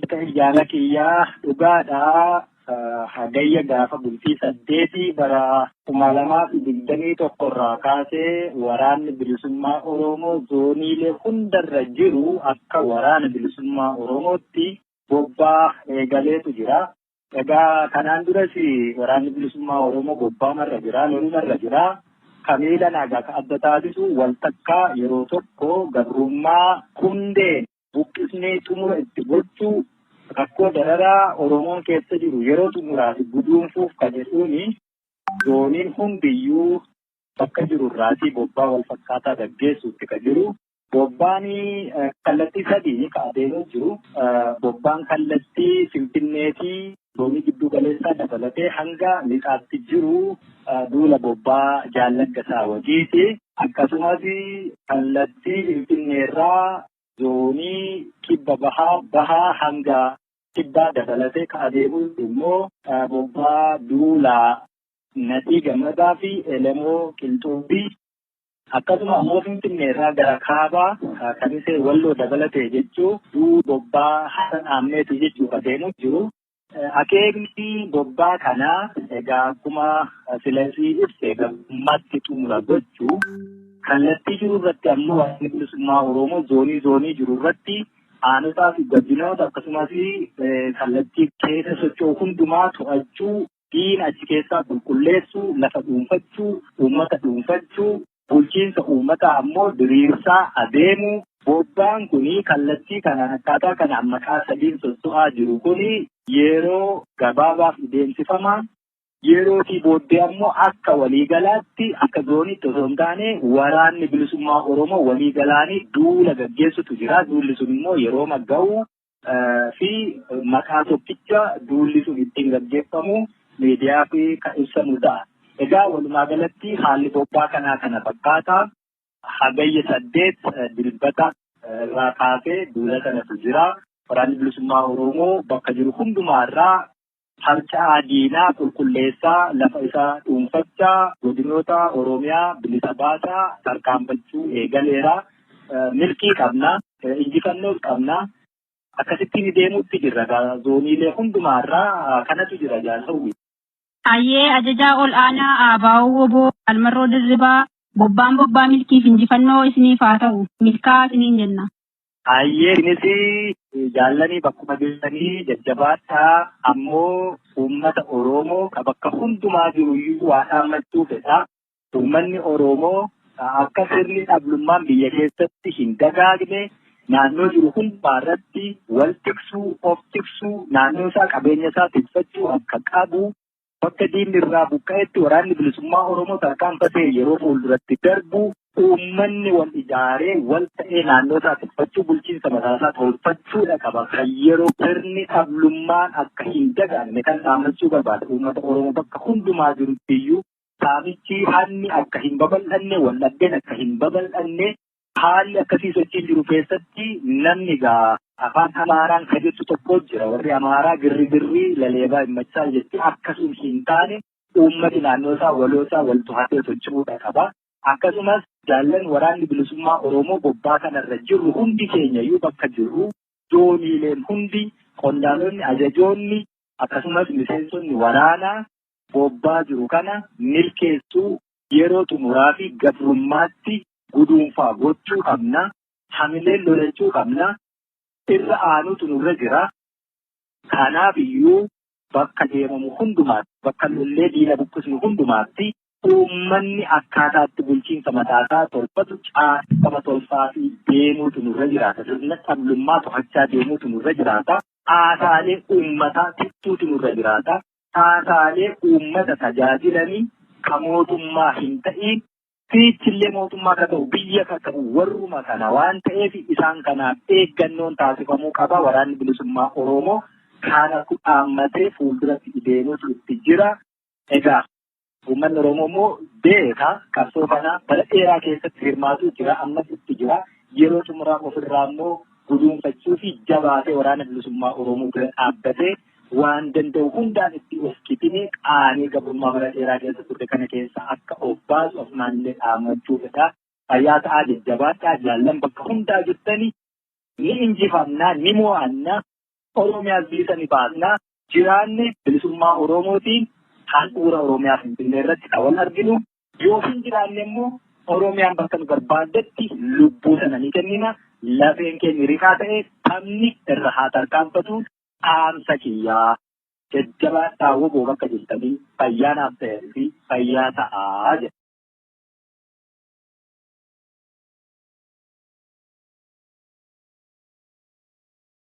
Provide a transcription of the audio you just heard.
Jaala kiyyaa dhugaadhaa. Hagayya gaafa bultii 8 bara 2021 irraa kaasee waraanni bilisummaa Oromoo zooniilee hundarra jiru akka waraana bilisummaa Oromootti bobbaa eegaleetu jira. Egaa kanaan duras waraanni bilisummaa Oromoo bobbaamarra jira, lolumarra jira. Kamiila nagaa ka adda taasisu waltakkaa yeroo tokko gabrummaa hundeen buqqisnee xumura itti gochuu, rakkoo dararaa Oromoon keessa jiru yeroo xumuraaf guduunfuuf kan jedhuuni zooniin hundiyyuu bakka jiru irraatii bobbaa wal fakkaataa gaggeessuutti kan jiru. Bobbaan kallattii sadiin kan adeemuu jiru. Bobbaan kallattii Finfinneetii zoonii giddu galeessaa dabalatee hanga lixaatti jiru duula bobbaa Jaallaggasaa Wagiiti. Akkasumas kallattii Finfinneerraa zoonii kibba bahaa bahaa hanga kibbaa dabalatee kan adeemu immoo bobbaa duulaa Nadhii Gammadaa fi Elemoo Qilxuubii. Akkasuma ammoo Finfinneerraa gara kaabaa Kamisee Walloo dabalatee jechuu duula bobbaa Hasan Aammeetii jechuuf adeemu jiru. Akeekni bobbaa kanaa egaa akkuma filasii ibse gabrummaatti xumura gochuu, kallattii jiru irratti ammoo waraanni bilisummaa Oromoo zoonii zoonii jiru irratti aanotaa fi godinoota akkasumas kallattii keessa socho'u hundumaa to'achuu, diina achi keessaa qulqulleessuu, lafa dhuunfachuu, uummata dhuunfachuu, bulchiinsa uummataa ammoo diriirsaa adeemuu. Bobbaan kuni kallattii kanaan akkaataa kanaan maqaa sadiin socho'aa jiru kuni yeroo gabaabaaf deemsifama. Yerootii booddee ammoo akka waliigalaatti akka zooniitti osoo hin taane waraanni bilisummaa Oromoo waliigalaanii duula gaggeessutu jira. Duulli sun immoo yeroo gahu fi maqaa tokkicha duulli sun ittiin gaggeeffamu miidiyaa fi kan ibsamu ta'a. Egaa walumaa galatti haalli bobbaa kanaa kana fakkaata. Hagayya 8 Dilbata irraa kaasee duula kanatu jira. Waraanni bilisummaa Oromoo bakka jiru hundumaarraa harca'aa diinaa qulqulleessaa, lafa isaa dhuunfachaa, godinoota Oromiyaa bilisa baasaa tarkaanfachuu eegaleera. Milkii qabna, injifannoos qabna. Akkasittiin deemuutti jirra. Zooniilee hundumaarraa kanatu jira jaalawwi. Hayyee, ajajaa ol aanaa ABO WBO Almarroo Dirribaa, bobbaan bobbaa milkiif injifannoo isiniif haa ta'u. Milkaa isiniin jenna. Hayyee, isinis jaallanii bakkuma jirtanii jajjabaadhaa, ammoo uummata Oromoo ka bakka hundumaa jiru iyyuu waa dhaammachuu fedha. Uummanni Oromoo akka sirni dhablummaan biyya keessatti hin dagaagne naannoo jiru hundumaa irratti wal tiksuu, of tiksuu, naannoo isaa qabeenya isaa tikfachuu akka qabu, bakka diinni irraa buqqa'etti waraanni bilisummaa Oromoo tarkaanfatee yeroo fuulduratti darbu uummanni wal ijaaree wal ta'ee naannoo isaa tikfachuu, bulchiinsa mataasaa tolfachuudha qaba. Kan yeroo sirni dhablummaan akka hin dagaagne kan dhaammachuu barbaada. Uummata Oromoo bakka hundumaa jirutti iyyuu saamichi hanni akka hin babal'anne, wal dhabdeen akka hin babal'anne, haalli akkasii sochiin jiru keessatti namni gaa afaan Amaaraan kan jettu tokko jira. Warri Amaaraa girri girrii laleebaa himmachaa jetti. Akkasuma hin taane uummati naannoo isaa waloo isaa wal to'atee socho'uudha qaba. Akkasumas jaallan waraanni bilisummaa Oromoo bobbaa kanarra jirru hundi keenya iyyuu bakka jirru zooniileen hundi, qondaalonni, ajajoonni akkasumas miseensonni waraanaa bobbaa jiru kana milkeessuu, yeroo xumuraa fi gabrummaatti guduunfaa gochuu qabna. Hamileen lolachuu qabna. Irra aanutu nurra jira. Kanaaf iyyuu bakka deemamu hundumaatti, bakka lollee diina buqqisnu hundumaatti uummanni akkaataatti bulchiinsa mataasaa tolfatu caaseffama tolfaa fi deemuutu nurra jiraata. Sirna dhablummaa to'achaa deemuutu nurra jiraata. Caasaalee uummataa tiksuutu nurra jiraata. Caasaalee uummata tajaajilanii kan mootummaa hin ta'in fiichillee mootummaa ka ta'u biyya ka ta'u warruma kana waan ta'eef isaan kanaaf eeggannoon taasifamuu qaba. Waraanni bilisummaa Oromoo kana dhaammatee fuulduratti deemuutu itti jira. Egaa uummanni Oromoo immoo beeka, qabsoo kana bara dheeraa keessatti hirmaatu jira, ammas itti jira. Yeroo xumuraa ofirraa immoo guduunfachuu fi jabaatee waraana bilisummaa Oromoo bira dhaabbatee waan danda'u hundaan itti of kitine qaanii gabrummaa bara dheeraa keessa turre kana keessa akka of baasu ofumaanillee dhaammachuu fedha. Fayyaa ta'aa, jajjabaadhaa, jaallan bakka hundaa jirtani, ni injifannaa, ni mo'annaa. Oromiyaas bilisa ni baasna. Jiraanne bilisummaa Oromootiin handhuura Oromiyaa Finfinnee irratti kan wal arginu. Yoo hin jiraanne immoo Oromiyaan bakka nu barbaaddetti lubbuu sana ni kennina. Lafeen keenya riqaa ta'e sabni irra haa tarkaanfatu dhaamsa kiyyaa. Jajjabaadhaa WBO bakka jirtanii fayyaa naaf ta'ee fi fayyaa ta'aa jedha.